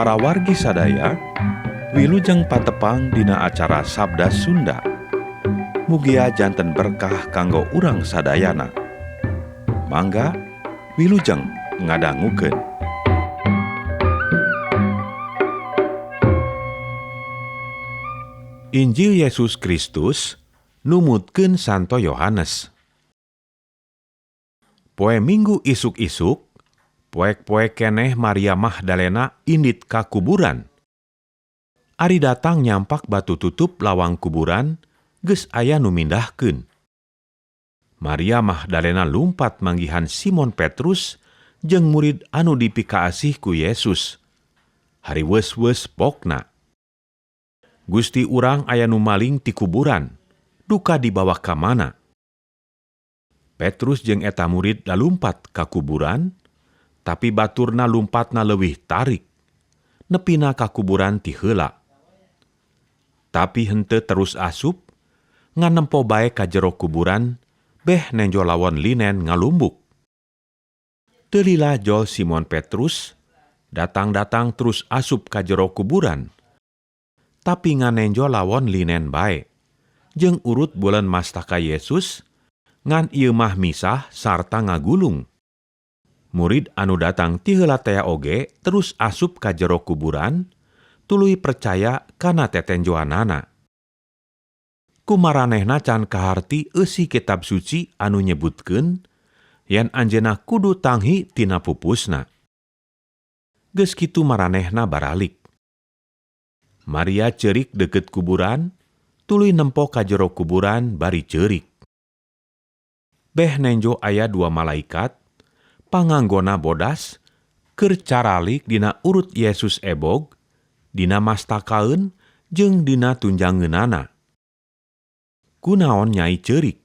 Parawargi sadaya, wilujeng patepang dina acara Sabda Sunda. Mugia janten berkah kanggo urang sadayana. Mangga wilujeng ngadangukeun. Injil Yesus Kristus numutkeun Santo Yohanes. Poe Minggu isuk-isuk, poek-poek keneh Maria Magdalena indit ka kuburan. Ari datang nyampak batu tutup lawang kuburan, geus aya nu mindahkeun. Maria Magdalena lumpat manggihan Simon Petrus jeung murid anu dipikaasih ku Yesus. Hari weus-weus pokna. Gusti urang aya nu maling ti kuburan, duka dibawa ka mana? Petrus jeung eta murid lalumpat ka kuburan, tapi baturna lumpatna leuwih tarik, nepina ka kuburan ti heula. Tapi henteu terus asup, ngan nempo bae ka jero kuburan, beh nenjo lawon linen ngalumbuk. Teu lila jol Simon Petrus, datang-datang terus asup ka jero kuburan, tapi ngan nenjo lawon linen bae, jeung urut bulan mastaka Yesus, ngan ieu mah misah sarta ngagulung. Murid anu datang ti heula tea oge terus asup ka jero kuburan, tuluy percaya kana tetenjoanana. Kumaranehna can kaharti eusi kitab suci anu nyebutkeun yen anjeunna kudu tanghi tina pupusna. Geus kitu maranehna baralik. Maria ceurik deukeut kuburan, tuluy nempo ka jero kuburan bari ceurik. Beh nenjo aya dua malaikat, panganggona bodas, keur caralik dina urut Yesus ebog, dina mastakaeun jeung dina tunjangeunana. Kunaon nyai ceurik?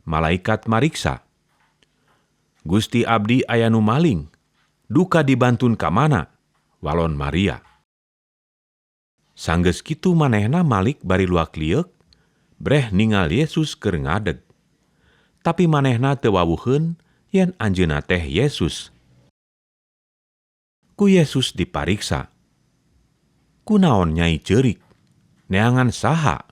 Malaikat mariksa. Gusti abdi aya nu maling, duka dibantun ka mana? Walon Maria. Sanggeus kitu manehna malik bari luak lieuk, breh ningal Yesus keur ngadeg. Tapi manehna teu wawuheun yen anjeunna teh Yesus. Ku Yesus dipariksa. Kunaon nyai ceurik? Neangan saha?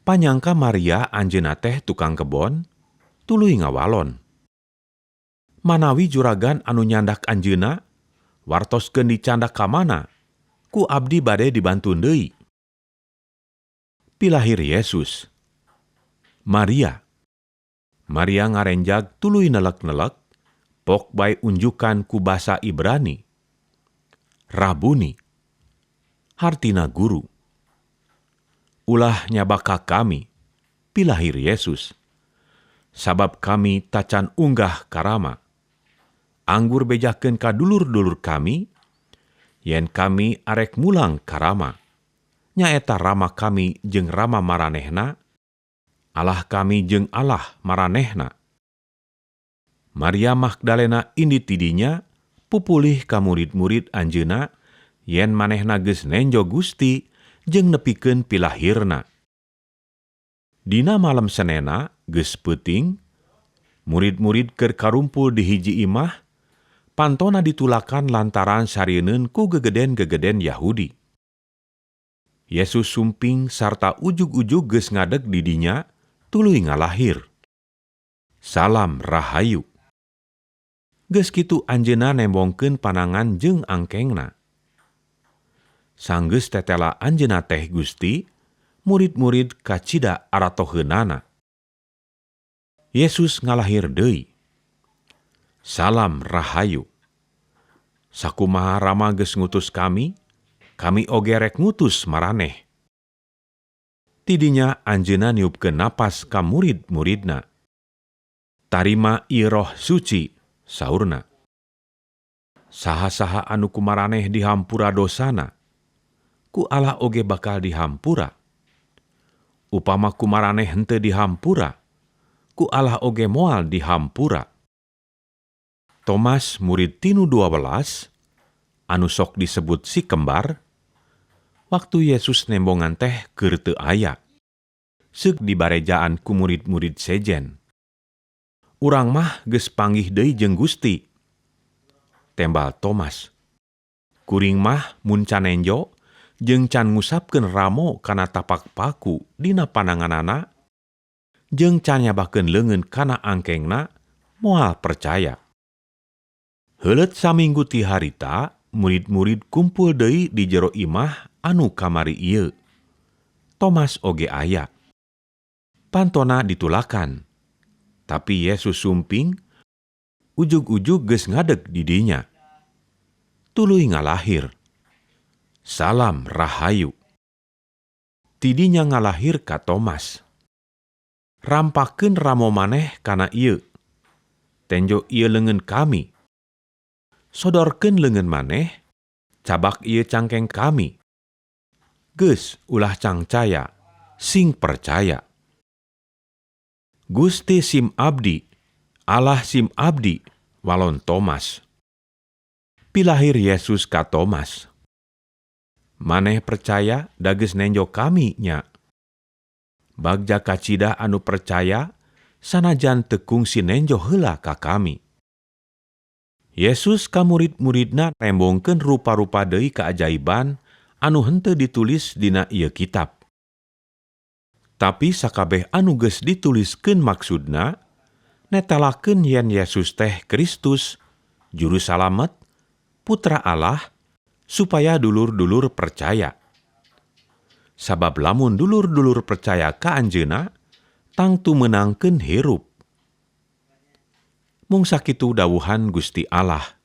Panyangka Maria anjeunna teh tukang kebon, tuluy ngawalon. Manawi juragan anu nyandak anjeunna, wartoskeun dicandak ka mana, ku abdi bade dibantun deui. Pilahir Yesus. Maria. Maria ngarenjag tuluy nelek-nelek, pok bae unjukan ku basa Ibrani. Rabuni, hartina guru. Ulah nyabaka kami, pilahir Yesus. Sabab kami tacan unggah karama. Anggur bejakeun ka dulur-dulur kami, yen kami arek mulang karama. Nyaeta rama kami jeung rama maranehna, Allah kami jeung Allah maranehna. Maria Magdalena indit ti dinya, pupulih ka murid-murid anjeunna, yen manehna geus nenjo Gusti jeung nepikeun pilahirna. Dina malam Senena geus peuting, murid-murid keur karumpul di hiji imah, pantona ditulakan lantaran sarieun ku gegeden-gegeden Yahudi. Yesus sumping sarta ujug-ujug geus ngadeg di dinya, tuluy ngalahir. Salam rahayu. Geus kitu anjeunna nembongkeun panangan jeung angkengna. Sanggeus tetela anjeunna teh Gusti, murid-murid kacida aratoheunana. Yesus ngalahir deui. Salam rahayu. Sakumaha Rama geus ngutus kami, kami oge rek ngutus maraneh. Tidinya anjeunna niupkeun napas ka murid-muridna. Tarima ieu Roh Suci, saurna. Saha-saha anu kumaraneh dihampura dosana, ku Allah oge bakal dihampura. Upama kumaraneh henteu dihampura, ku Allah oge moal dihampura. Thomas murid tinu 12, anu sok disebut si kembar, waktu Yesus nembongan teh keur teu aya. Seuk dibarejaan ku murid-murid sejen. Urang mah geus panggih deui jeung Gusti. Tembal Thomas. Kuring mah mun can nenjo jeung can ngusapkeun ramo kana tapak paku dina pananganana jeung can nyabakeun leungeun kana angkengna moal percaya. Heuleut saminggu ti harita, murid-murid kumpul deui di jero imah anu kamari ieu. Thomas oge aya. Pantona ditulakan. Tapi Yesus sumping, ujug-ujug geus ngadeg di dinya. Tuluy ngalahir. Salam rahayu. Ti dinya ngalahir ka Thomas. Rampakeun ramo maneh kana ieu. Tenjo ieu leungeun kami. Sodorkeun leungeun maneh, cabak ieu cangkeng kami. Geus ulah cangcaya, sing percaya. Gusti sim abdi, Allah sim abdi, walon Thomas. Pilahir Yesus ka Thomas. Maneh percaya da geus nenjo kami nya. Bagja kacida anu percaya, sanajan teu kungsi nenjo heula ka kami. Yesus ka murid-muridna nembongkeun rupa-rupa deui kaajaiban anu henteu ditulis dina ieu kitab. Tapi sakabeh anu geus dituliskeun maksudna, netelakeun yen Yesus teh Kristus, Juru Salamet, Putra Allah, supaya dulur-dulur percaya. Sabab lamun dulur-dulur percaya ka Anjeunna, tangtu meunangkeun hirup. Mung sakitu dawuhan Gusti Allah.